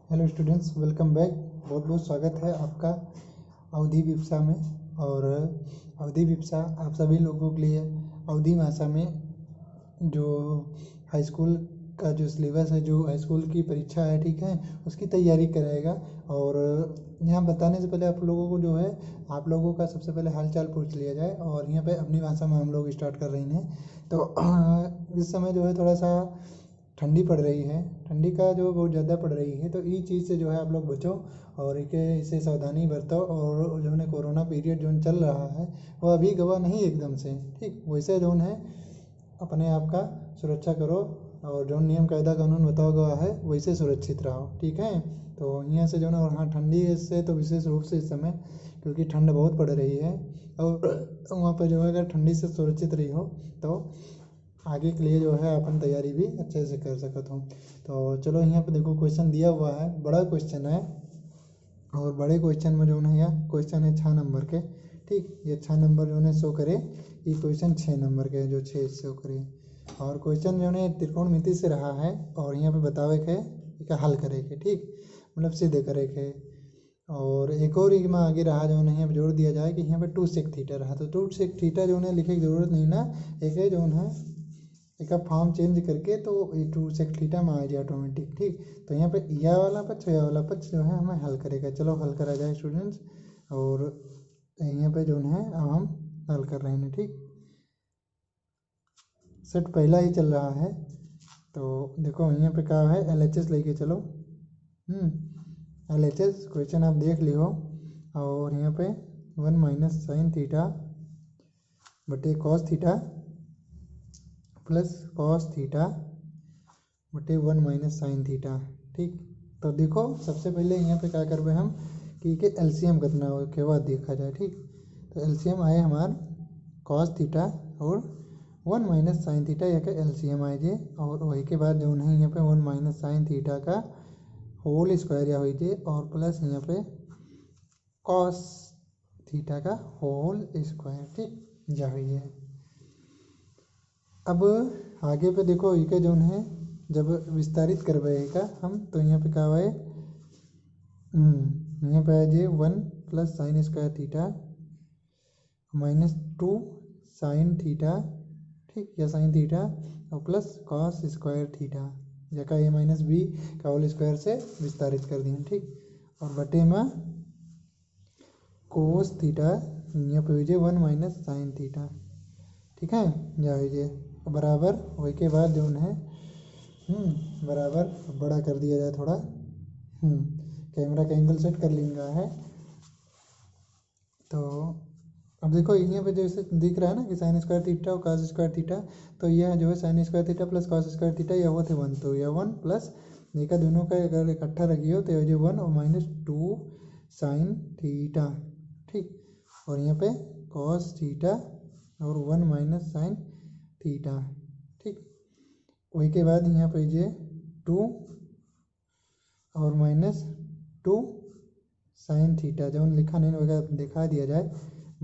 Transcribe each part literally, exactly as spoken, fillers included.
Hello students, welcome back। बहुत बहुत स्वागत है आपका अवधी विप्सा में। और अवधी विप्सा आप सभी लोगों के लिए अवधी भाषा में जो हाई स्कूल का जो सिलेबस है, जो हाई स्कूल की परीक्षा है, ठीक है, उसकी तैयारी कराएगा। और यहाँ बताने से पहले आप लोगों को जो है, आप लोगों का सबसे पहले हालचाल पूछ लिया जाए। और यहाँ पे अपनी भाषा में हम लोग स्टार्ट कर रहे हैं। तो इस समय जो है थोड़ा सा ठंडी पड़ रही है, ठंडी का जो बहुत ज़्यादा पड़ रही है, तो ई चीज़ से जो है आप लोग बचो और इके, इसे सावधानी बरतो। और जो है कोरोना पीरियड जो चल रहा है, वो अभी गवा नहीं एकदम से, ठीक, वैसे जो है अपने आप का सुरक्षा करो और जो नियम कायदा कानून बतावा गवा है वैसे सुरक्षित रहो, ठीक है। तो यहाँ से जो है, और हाँ, ठंडी से तो विशेष रूप से इस समय, क्योंकि ठंड बहुत पड़ रही है और वहाँ पर जो है अगर ठंडी से सुरक्षित रही हो तो आगे के लिए जो है अपन तैयारी भी अच्छे से कर सकत हो। तो चलो यहाँ पे देखो क्वेश्चन दिया हुआ है, बड़ा क्वेश्चन है। और बड़े क्वेश्चन में जो है, या क्वेश्चन है छः नंबर के, ठीक, ये छः नंबर जो है शो करे, ये क्वेश्चन छः नंबर के है जो छः शो करे। और क्वेश्चन जो है त्रिकोणमिति से रहा है और यहाँ पे बतावे के, इका हल करे के, ठीक, मतलब सिद्ध करे के। और एक और इमा आगे रहा जो है, अब जोड़ दिया जाए कि यहाँ पे टू सेक थीटा रहा, तो टू सेक थीटा जो है लिखे की जरूरत नहीं ना, एक है जो है एक फॉर्म चेंज करके तो ये टू सेक थीटा में आ जाए ऑटोमेटिक, ठीक। तो यहाँ पे यह वाला पक्ष, यह वाला पक्ष जो है हमें हल करेगा। चलो हल करा जाए स्टूडेंट्स, और यहाँ पे जो है अब हम हल कर रहे हैं, ठीक। सेट पहला ही चल रहा है। तो देखो यहाँ पे क्या है, एल एच एस लेके चलो। हम्म एल एच एस क्वेश्चन आप देख लियो। और यहाँ पे वन माइनस साइन थीटा बटे cos theta plus cos theta बटे वन माइनस साइन थीटा, ठीक। तो देखो सबसे पहले यहाँ पे क्या करबे हम कि के एलसीएम कितना हो के बाद देखा जाए, ठीक। तो एलसीएम आए हमार कॉस थीटा और वन माइनस साइन थीटा, यह के एलसीएम आए जे, और वही के बाद जो है यहाँ पे वन माइनस साइन थीटा का होल स्क्वायर या हुई जे, और प्लस यहाँ पे कॉस थीटा का होल स्क्वायर, ठीक, या हुई है। अब आगे पे देखो, इका जौन है, जब विस्तारित करबे इका हम, तो यहाँ पे का हुआ है, हम्म, यहाँ पे आ जे one plus sine square theta minus two sine theta, ठीक, या साइन थीटा और प्लस कॉस स्क्वायर थीटा, जेका ए माइनस बी का होल स्क्वायर से विस्तारित कर दिए, ठीक। और बटे में कोस थीटा, यहाँ पे हुई जे वन माइनस साइन थीटा, ठीक है, या हुई जे बराबर। वही के बाद जौन है, हम्म, बराबर बड़ा कर दिया जाए थोड़ा, हम्म, कैमरा का एंगल सेट कर लेंगा है। तो अब देखो, यहाँ पे जैसे दिख रहा है ना कि साइन स्क्वायर थीटा और कॉस स्क्वायर थीटा, तो यह जो है sign square theta plus cos square theta, यह होते वन, तो यह वन प्लस, देखा, दोनों का अगर इकट्ठा रखियो तो यह जो वन और माइनस टू साइन थीटा, ठीक। और यहाँ पे कॉस थीटा और वन माइनस साइन थीटा, ठीक। वही के बाद यहाँ पे जे टू और माइनस टू साइन थीटा, जौन लिखा नहीं वगैरह दिखा दिया जाए,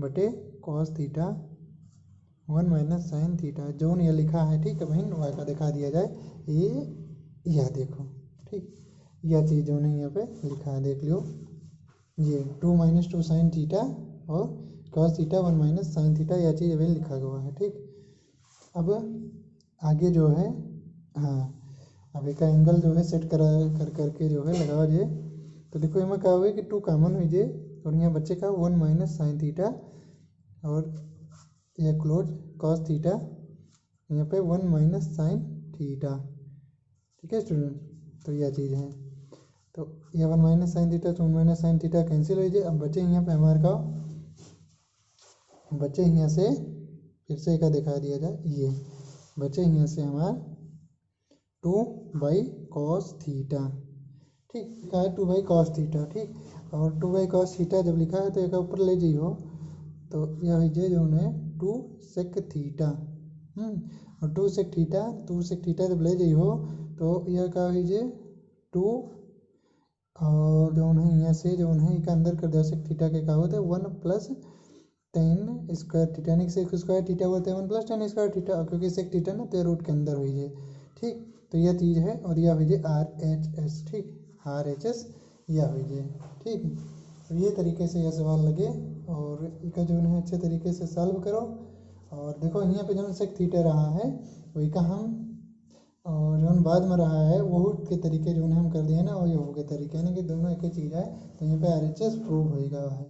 बटे cos theta one minus sine theta, जौन यह लिखा है, ठीक है बहन, वह का दिखा दिया जाए। ये, यह देखो, ठीक, यह चीज़ जौन है यहाँ पे लिखा है, देख लियो, ये two minus two sine theta और cos theta one minus sine theta, यह चीज़ अभी लिखा हुआ है, ठीक। अब आगे जो है, हाँ, अब एक एंगल जो है सेट करा कर करके जो है लगावा जे, तो देखो, एमा का हुए कि टू कॉमन हुई जे, और यहाँ बचे का वन माइनस साइन थीटा, और ये क्लोज कॉस थीटा, यहाँ पे वन माइनस साइन थीटा, ठीक है स्टूडेंट। तो यह चीज़ है, तो ये वन माइनस साइन थीटा, तो one minus sine theta cancel हो जाए। अब बचे यहाँ पे हमारे का, बचे यहाँ से फिर से एक दिखा दिया जाए, ये बचे यहाँ से हमार टू बाई कॉस थीटा, ठीक, लिखा है टू बाई कॉस थीटा, ठीक। और टू बाई कॉस थीटा जब लिखा है तो एक ऊपर ले जाइयो, तो यह हुई जे जौन है टू सेक थीटा, हम्म, और two sec theta, two sec theta जब ले जाइयो तो यह का हुई जे टू, और जौन है यहाँ से जौन है इका अंदर कर दे, सेक थीटा के का होते one plus ten square theta, यानी कि सेक स्क्वायर थीटा होते one plus ten square theta, और क्योंकि सेक थीटा ना तो रूट के अंदर हुई है, ठीक। तो यह चीज़ है, और यह हुई जे आर एच एस, ठीक, आर एच एस यह हुई जे, ठीक। तो ये तरीके से यह सवाल लगे, और इका जौन है अच्छे तरीके से सॉल्व करो। और देखो, यहाँ पे जौन sec theta रहा है, वही का हम, और जौन बाद में रहा है, वहू के तरीके जौन हम कर दिए ना, वही हो के तरीके, यानी कि दोनों एक ही चीज़ है। तो यहाँ पे आर एच एस प्रूव होएगा है।